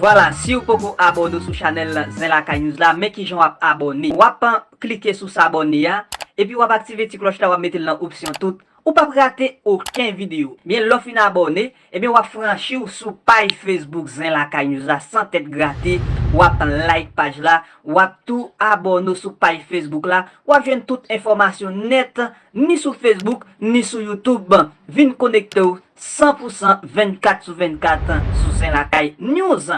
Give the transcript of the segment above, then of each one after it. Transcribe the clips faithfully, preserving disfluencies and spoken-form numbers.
Vwala, si w poko abòne sou chanèl Zen Lakay News la, men kijan w ap abòne. W ap klike sou s'abonner a, epi w ap aktive ti klòch la, w ap mete l nan opsyon tout. Ou p ap rate okenn videyo. Byen, lè w fin abòne, ebyen, w ap franchi w sou paj Facebook Zen Lakay News la, san tèt grate. W ap like paj la, w ap tou abòne w sou paj Facebook la. W ap jwenn tout enfòmasyon nèt, ni sou Facebook, ni sou YouTube. Vin konekte w san pou san, vennkat sou vennkat sou Zen Lakay News.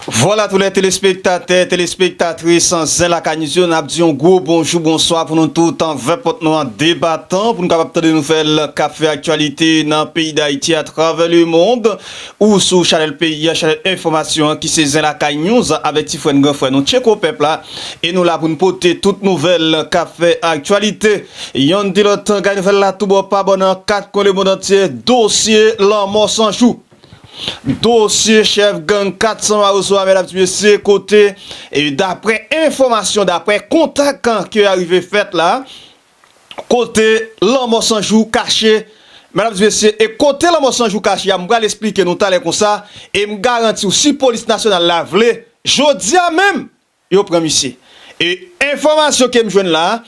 Vwala, tou lè telespektatè, telespektatris Zen Lakay News yo, n ap di yon gwo bonjou, bonswa pou nou tout, anvè pòt nou an debatan, pou nou kapab tande nouvèl k ap fè aktyalite nan peyi Dayiti, atravè lemond, ou sou chanèl peyi a, chanèl enfòmasyon an ki se Zen Lakay News, avèk ti frè n, gran frè nou, Tcheko Pèp la, e nou la pou n pote tout nouvèl k ap fè aktyalite. Yonn di lòt, gade nouvèl la toubò pa bò nan kat kwen lemond antye, dosye lanmò san jou. Dosye chèf gang kat san Mawozo a, medam ti mesye, kote, e daprè enfòmasyon, daprè kontak ke arive fèt la, kote lanmò san jou kache, medam ti mesye, e kote lanmò san jou kache a, m pral esplike nou talè konsa, e m garanti w, si polis nasyonal la vle, jodi a menm, yo pran misye. E enfòmasyon ke m jwenn la,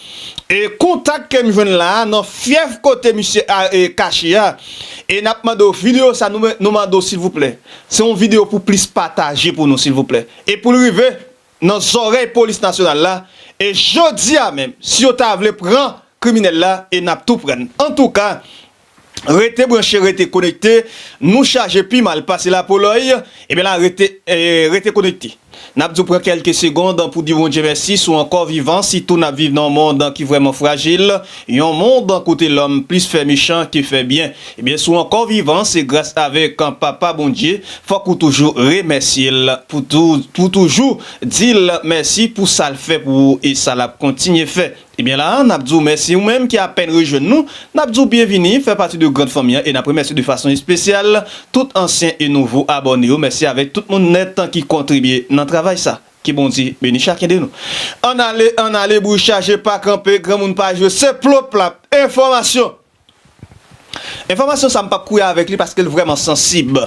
e kontak ke m jwenn la, nan fyèf kote misye a, e, kache a, e n ap mande w videyo sa, nou, nou mande w silvouplè. Se yon videyo pou plis pataje pou nou, silvouplè. E pou l rive nan zòrèy polis nasyonal la, e jodi a menm, si yo ta vle pran kriminèl la, e n ap tou pran l. Antouka, rete branche, rete konekte. Nou chaje pi mal pase lapolòy. Ebyen la, rete, eh, rete konekte. N ap di w pran kèlke segond pou di Bondye mèsi si w ankò vivan, sitou n ap viv nan yon mond ki vrèman frajil, yon mond kote lòm plis fè mechan ke fè byen. Ebyen, si w ankò vivan, se gras avèk Papa Bondye. Fòk ou toujou remèsye l pou tou, pou toujou di l mèsi pou sa l fè pou ou e sa l ap kontinye fè. Ebyen la, n ap di w mèsi ou menm ki apèn rejwenn nou. N ap di w byenvini, fè pati de gran fanmi an, e n ap remèsye de fason espesyal tout ansyen e nouvo abòne yo. Mèsi avèk tout moun nèt ki kontribye nan travay sa. Ke Bondye beni chaken de nou. Ann ale, ann ale, bri chaje pa kanpe, granmoun pa jwe, se plop la, enfòmasyon. Enfòmasyon sa m p ap kouri avèk li paske l vrèman sansib.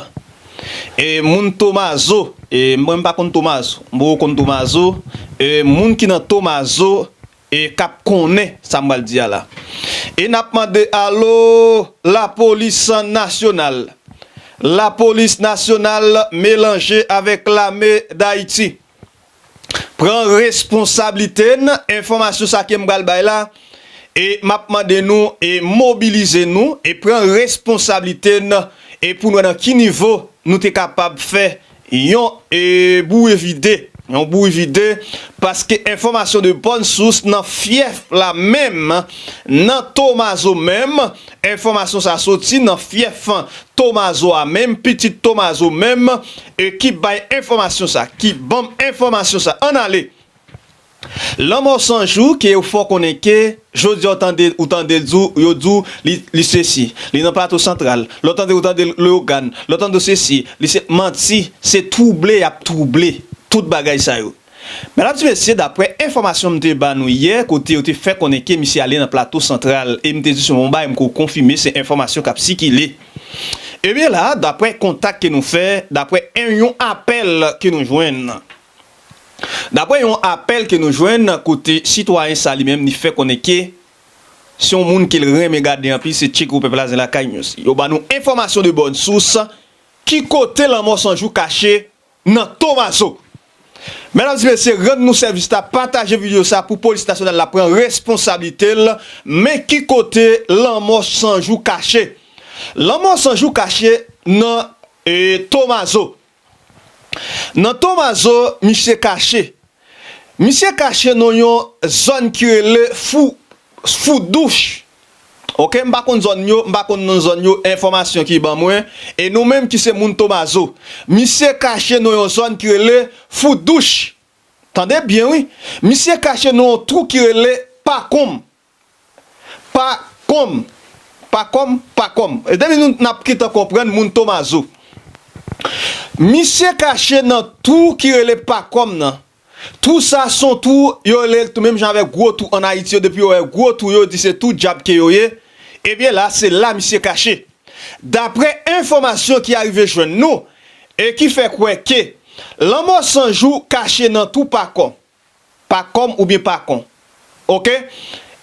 E moun Tomazo, e mwen m pa konn Tomazo, m poko konn Tomazo, e moun ki nan Tomazo, e k ap konnen sa m pral di a la. E n ap mande alo lapolis nasyonal. Lapolis nasyonal melanje avèk lame Dayiti. Pran responsablite n, enfòmasyon sa ke m pral bay la, e m ap mande nou, e mobilize nou, e pran responsablite n, e pou n wè nan ki nivo nou te kapab fè yon, e, boure vide, yon boure vide, paske enfòmasyon de bòn sous nan fyèf la menm, nan Tomazo menm, enfòmasyon sa soti nan fyèf Tomazo a menm, pitit Tomazo menm, e ki bay enfòmasyon sa, ki ban m enfòmasyon sa. Ann ale. Lanmò san jou ke ou fè w konnen ke, jodi a ou tande, ou tande l di w, yo di w li, li sesi, li nan Plato Santral, lè w tande, ou tande l Leyogàn, lè w tande w sesi, li se manti, se twouble y ap twouble tout bagay sa yo. Medam e mesye, daprè enfòmasyon m te ba nou yè, kote yo te fè konnen ke misye ale nan Plato Santral, e m te di se yon bagay m ko konfime, se enfòmasyon k ap sikile. Ebyen la, daprè kontak ke nou fè, daprè en, yon apèl ke nou jwenn, daprè yon apèl ke nou jwenn kote sitwayen sa li menm li fè konnen ke se yon moun ke l renmen gade anpil, se Tcheko Pèp la, Zen Lakay News. Yo ba nou enfòmasyon de bòn sous, ki kote lanmò san jou kache nan Tomazo. Medam e mesye, rann nou sèvis la, pataje videyo sa pou polis nasyonal la pran responsablite l, men ki kote lanmò san jou kache. Lanmò san jou kache nan, e, Tomazo. Nan Tomazo, misye kache. Misye kache nan yon zòn ki rele Fou, Foudouch. Oke, m pa konn zòn yo, m pa konn non zòn yo, enfòmasyon ki ban mwen. E nou menm ki se moun Tomazo, misye kache nan yon zòn ki rele Foudouch. Tande byen, wi. Misye kache nan yon twou ki rele Pakonm. Pakonm. Pakonm, Pakonm. E depi nou, n ap gentan konprann moun Tomazo. Misye kache nan twou ki rele Pakonm nan. Twou sa se yon twou, yo rele l tou menm jan avèk gwo twou ann Ayiti yo, depi yo wè gwo twou, yo di se twou dyab ke yo ye. Ebyen la, se la misye kache. Daprè enfòmasyon ki arive jwenn nou, e ki fè kwè ke Lanmò San Jou kache nan twou Pakò. Pakòm oubyen Pakon. Oke?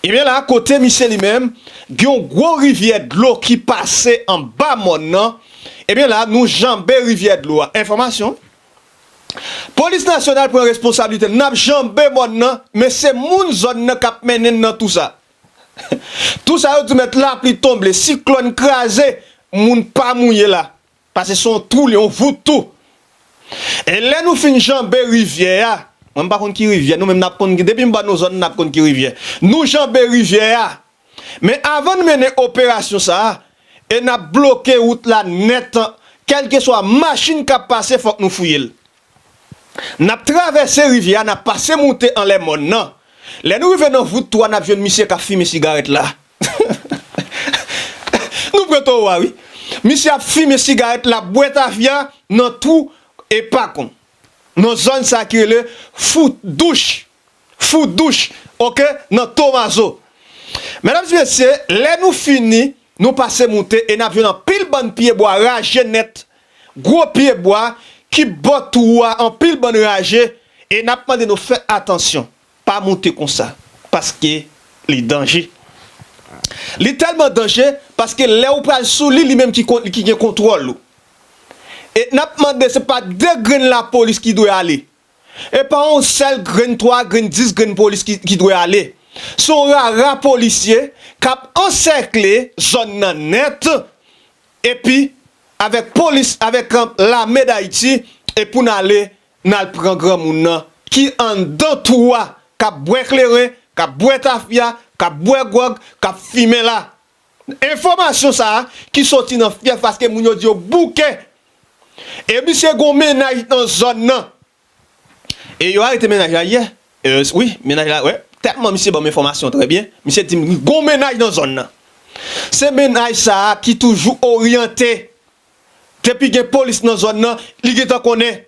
Ebyen la, kote misye li menm, gen yon gwo rivyè dlo ki pase anba mòn nan. Ebyen la, nou janbe rivyè dlo a. Enfòmasyon. Polis nasyonal pran responsablite l. N ap janbe mòn nan, men se moun zòn nan k ap mennen n nan twou sa. Twou sa yo di mèt lapli tonbe, siklòn kraze, moun pa mouye la. Paske se yon twou, li yon vout tou. E lè nou fin janbe rivyè a, mwen m pa konn ki rivyè, nou menm n ap konn ki, depi m ba nou zòn, n ap konn ki rivyè. Nou janbe rivyè a. Men avan n mennen operasyon sa a, e n ap bloke wout la nèt, kèlkeswa machin k ap pase, fòk nou fouye l. N ap travèse rivyè a, n ap pase moute anlè mòn nan. Lè nou rive nan vout twou a, n ap jwenn misye k ap fimen sigarèt la. Nou pran towo a, wi. Misye ap fimen sigarèt, l ap bwè tafya nan twou e Pakon. Nan zòn sa ki rele Fou Douch. Fou Douch, oke, nan Tomazo. Medam e mesye, lè nou fini, nou pase moute e n ap jwenn anpil bann pyebwa raje nèt. Gwo pyebwa ki bò twou a, anpil bann raje, e n ap mande nou fè atansyon. Pa moute konsa, paske li danje. Li tèlman danje, paske lè ou pral sou li, li menm ki kon-, ki gen kontwòl ou. E n ap mande, se pa de grenn lapolis ki dwe ale. E pa yon sèl grenn, twa grenn, dis grenn polis ki, ki dwe ale. Se yon rara polisye k ap ansèkle zòn nan nèt, epi avèk polis, avèk, um, lame Dayiti, e pou n ale, n al pran granmoun nan ki anndan twou a, k ap bwè kleren, k ap bwè tafya, k ap bwè gwòg, k ap fimen la. Enfòmasyon sa a ki soti nan fyèf, paske moun yo di yo bouke. E misye gon mennaj nan zòn nan. E yo arete mennaj la yè. E, wi, mennaj la, wè. Tèlman misye ban m enfòmasyon trè byen. Misye di m gon mennaj nan zòn nan. Se mennaj sa a ki toujou oryante. Depi gen polis nan zòn nan, li gentan konnen.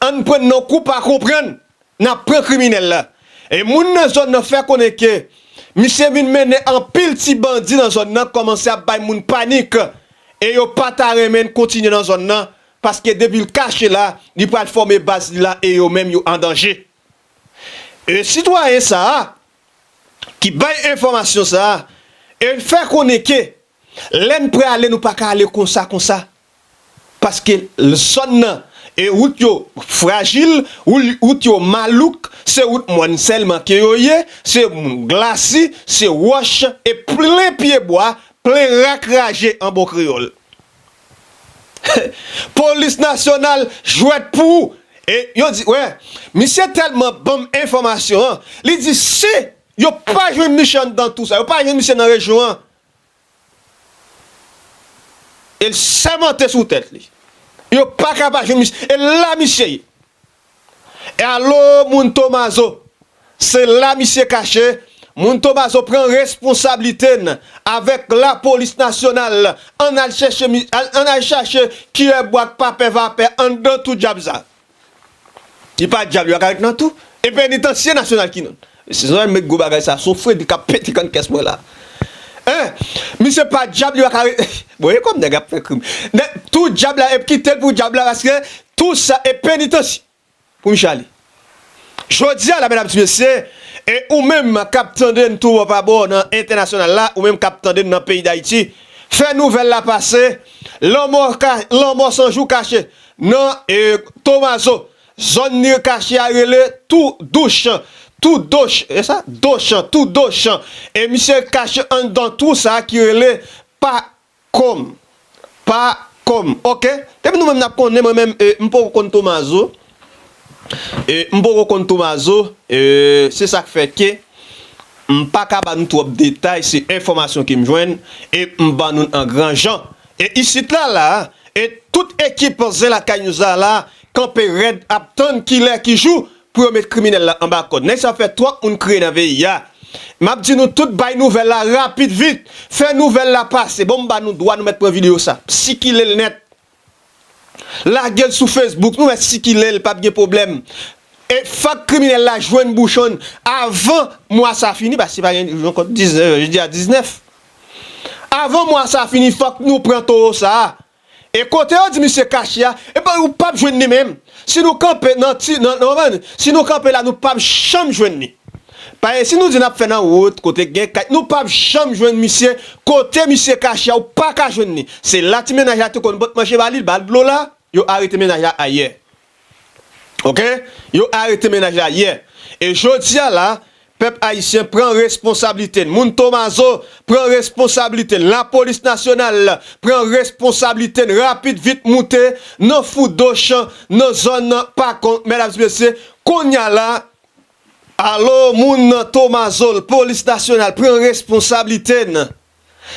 Ann pran nan kou pa konprann. N ap pran kriminèl la. E moun nan zòn nan fè konnen ke misye vin mennen anpil ti bandi nan zòn nan, kòmanse ap bay moun panik. E yo pa ta renmen l kontinye nan zòn nan, paske depi l kache la, li pral fòme baz li la e yo menm yo an danje. E sitwayen sa a, ki bay enfòmasyon sa a, e l fè konnen ke lè n prale, nou pa ka ale konsa, konsa. Paske zòn nan, e wout yo frajil, wout, wout yo malouk, se wout mòn sèlman ke yo ye, se moun glasi, se wòch, e plen pyebwa, plen rak raje an bon kreyòl. Polis nasyonal jwèt pou ou. E yo di, wè, misye tèlman ban m enfòmasyon an, li di si yo pa jwenn misye anndan twou sa, yo pa jwenn misye nan rejyon an, e l sèmante sou tèt li. Yo pa ka pa jwenn misye. E la misye ye. E alo moun Tomazo, se la misye kache. Moun Tomazo pran responsablite n avèk lapolis nasyonal. Ann al chèche mi-, al, ann al chache kiyè bwa k pa pè vapè anndan twou djab sa. Li pa dyab, li pa ka ret nan twou. E penitansye nasyonal ki nan. Se zòrèy met gwo bagay sa, se yon fredi k ap pete kann kès mwen la. Hein? Misye pa dyab, li pa ka ret. Bon, e kòm nèg ap fè krim. Nèg, twou dyab la, e kite l pou dyab la, paske twou sa, e penitansye pou misye ale. Jodi a la, medam ti mesye, e ou menm k ap tande n tou bò pa bò nan entènasyonal la, ou menm k ap tande n nan peyi Dayiti, fè nouvèl la pase, lanmò ka-, lanmò San Jou kache nan, e, Tomazo, zòn li kache a rele Tou Douch, Tou Doch, e sa? Doch, Tou Doch. E misye kache anndan twou sa ki rele Pakòm. Pakòm. Oke? Depi nou menm n ap konnen, mwen menm, e, m poko konn Tomazo. E, m poko konn Tomazo. E, se sa k fè ke m pa ka ba nou twòp detay, se enfòmasyon ke m jwenn, e m ban nou l an gran jan. E isit la, la, e tout ekip Zen Lakay News la, la, kanpe rèd, ap tann kilè, ki jou, pou yo met kriminèl la anba kòd. Nèg sa fè twòp moun kriye nan peyi a. M ap di nou tout, bay nouvèl la rapid, vit. Fè nouvèl la pase. Bon, m ba nou dwa, nou mèt pran videyo sa. Sikile l nèt. Lage l sou Facebook, nou mèt sikile l, p ap gen pwoblèm. E fòk kriminèl la jwenn bouchon l avan mwa sa fini, paske pa gen jou ankò, diznèf, jodi a diznèf. Avan mwa sa fini, fòk nou pran towo sa a. E kote yo di misye kache a, e pa, ou p ap jwenn li menm. Si nou kanpe nan ti, nan, nan, si nou kanpe la, nou p ap janm jwenn li. Paske si nou di n ap fè nan wout, kote gen kay, nou p ap janm jwenn misye. Kote misye kache a, ou pa ka jwenn li. Se la ti mennaj la te konn pot manje ba li, ba l dlo la, yo arete mennaj la ayè. Oke? Yo arete mennaj la ayè. E jodi a la, pèp ayisyen, pran responsablite n. Moun Tomazo, pran responsablite n. Lapolis nasyonal, pran responsablite n. Rapid vit moute nan Foudoch, nan zòn Pakon, medam e mesye. Kounye a la, alo, moun Tomazo, polis nasyonal, pran responsablite n.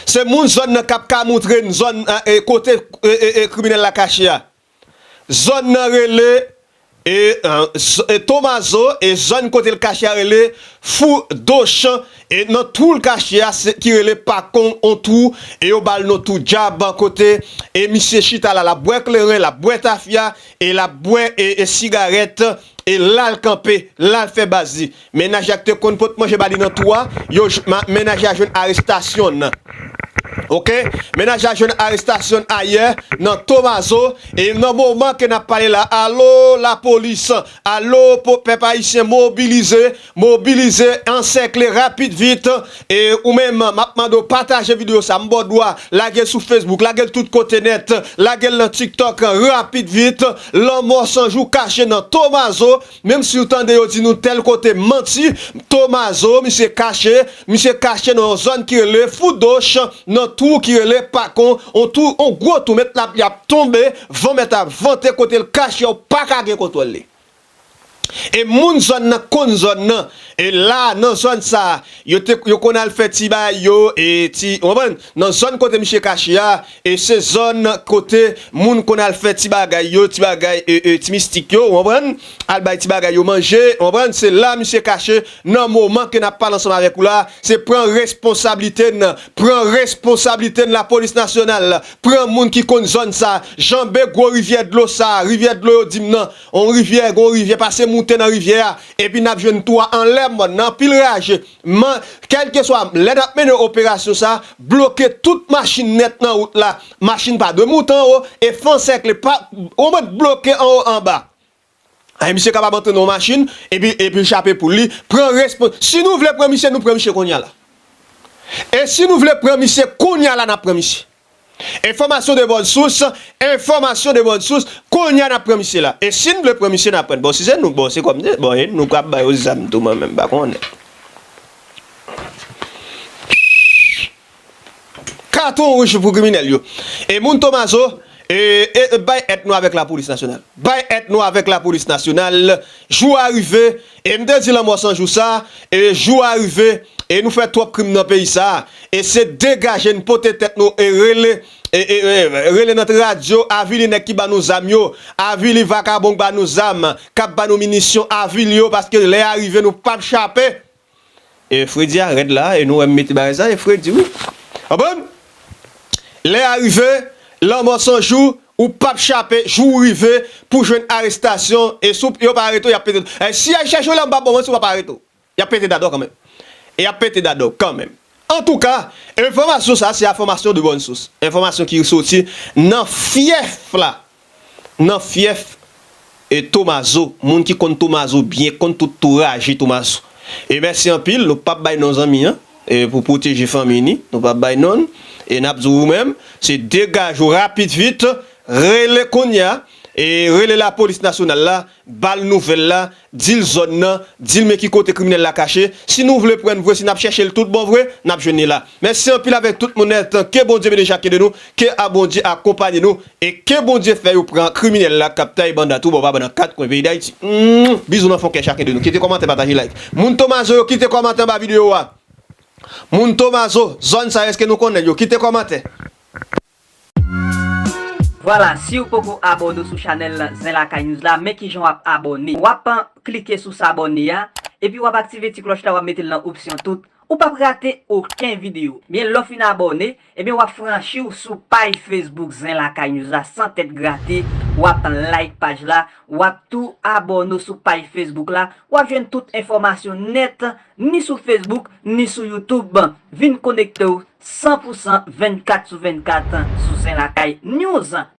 Se moun zòn nan k ap ka montre n zòn, e, kote, e, e, e, kriminèl la kache a. Zòn nan rele, e, e, z-, e, Tomazo, e zòn kote l kache a rele Foudoch, e nan twou l kache a, se, ki rele Pakon, on twou, e yo ba l non twou dyab, kote, e misye chita la, l ap bwè kleren, l ap bwè tafya, e l ap bwè, e, e sigarèt, e la l kanpe, la l fè baz li. Mennaj la k te konn pot manje ba li nan twou a, yo j-, ma-, mennaj la jwenn arestasyon n. Oke? Mennaj la jwenn arestasyon n ayè nan Tomazo, e nan moman ke n ap pale la, alo lapolis, alo po-, pèp ayisyen, mobilize, mobilize, ansèkle rapid vit, e ou menm, m ap mande w pataje videyo sa, m ba w dwa, lage l sou Facebook, lage l tout kote nèt, lage l nan TikTok, rapid vit, lanmò san jou kache nan Tomazo, Menm si w tande yo di nou tèl kote, manti, Tomazo, misye kache, misye kache nan yon zòn ki rele Foudoch, nan twou ki rele Pakon, on twou, on gwo twou, mèt l ap, l ap tonbe, van mèt ap vante kote l kache, ou pa ka gen kontwòl li. E moun zòn nan konn zòn nan, e la, nan zòn sa, yo te, yo konn al fè ti bagay yo, e ti, w konprann? Nan zòn kote misye kache a, E se zòn kote moun konn al fè ti bagay yo, ti bagay, e, e, ti mistik yo, w konprann? Al bay ti bagay yo manje, w konprann? Se la misye kache nan moman ke n ap pale ansanm avèk ou la. Se pran responsablite n, pran responsablite n, lapolis nasyonal, pran moun ki konn zòn sa, janbe gwo rivyè dlo sa, rivyè dlo yo di m nan, on rivyè, gon rivyè, pase moute nan rivyè a, epi n ap jwenn twou a anlè mòn nan, anpil raje. Man, kèlkeswa, lè n ap mennen operasyon sa, bloke tout machin nèt nan wout la. Machin pa dwe moute anwo, e fè ansèkle, pa, ou mèt bloke anwo anba. Ay, misye kapab antre nan yon machin, epi, epi l chape poul li. Pran respons-, si nou vle pran misye, nou pran misye kounye a la. E si nou vle pran misye kounye a la, n ap pran misye. Enfòmasyon de bòn sous, enfòmasyon de bòn sous, kounye a n ap pran misye la. E si n vle pran misye, n ap pran l. Bon, si se nou, bon, se kòm se, bon, e nou k ap ba yo zam tou, mwen menm, m pa konnen. Katon wouj pou kriminèl yo. E moun Tomazo, e, e, e bay èd nou avèk lapolis nasyonal. Bay èd nou avèk lapolis nasyonal. Jou a rive, e m te di lanmò san jou sa, e jou a rive, e nou fè twòp krim nan peyi sa, e se degaje n pote tèt nou, e rele, e, e, e, rele nan radyo, avili nèg ki ba nou zam yo, avili vakabon k ba nou zam, k ap ba nou minisyon, avili yo, paske lè a rive nou p ap chape. E Fredi a rèd la, e nou wè m mete bagay sa, e Fredi wi. Konprann? Lè a rive, lanmò san jou, ou p ap chape, jou w rive pou jwenn arestasyon, e si w, yo pa arete w, y ap pete. E si y al chèche w la, m pa bon, mwen si w pa arete w. Y ap pete dada w kanmenm. E y ap pete dada w kanmenm. Antouka, enfòmasyon sa, se enfòmasyon de bòn sous. Enfòmasyon ki soti nan fyèf la. Nan fyèf, e, Tomazo, moun ki konn Tomazo byen, konn tout tou raje Tomazo. E mèsi anpil, nou p ap bay non zanmi an, e, pou pwoteje fanmi ni, nou p ap bay non l. E n ap di w ou menm, se degaje w rapid vit, rele kounye a, e rele lapolis nasyonal la, ba l nouvèl la, di l zòn nan, di l men ki kote kriminèl la kache. Si nou vle pran n vre, si n ap chèche l tout bon vre, n ap jwenn li la. Mèsi anpil avèk tout moun nèt. Ke Bondye beni chakyen de nou, ke a Bondye akonpanye nou, e ke Bondye fè yo pran kriminèl la k ap tay banda tou bò pa nan kat kwen peyi Dayiti. Mm, bizou nan fon kè chakyen de nou. Kite kòmantè, pataje, like. Moun Tomazo yo, kite kòmantè anba videyo a. Moun Tomazo, zòn sa, èske nou konnen yo? Kite kòmantè. Vwala, si w poko abòne sou chanèl Zen Lakay News la, men kijan w ap abòne. W ap klike sou s'abonner a, epi w ap aktive ti klòch la, w ap mete l nan opsyon tout. Ou p ap rate okenn videyo. Byen, lè w fin abòne, ebyen, w ap franchi w sou paj Facebook Zen Lakay News la, san tèt grate, w ap like paj la, w ap tou abòne w sou paj Facebook la, w ap jwenn tout enfòmasyon nèt, ni sou Facebook, ni sou YouTube. Vin konekte w san pou san, vennkat sou vennkat sou Zen Lakay News.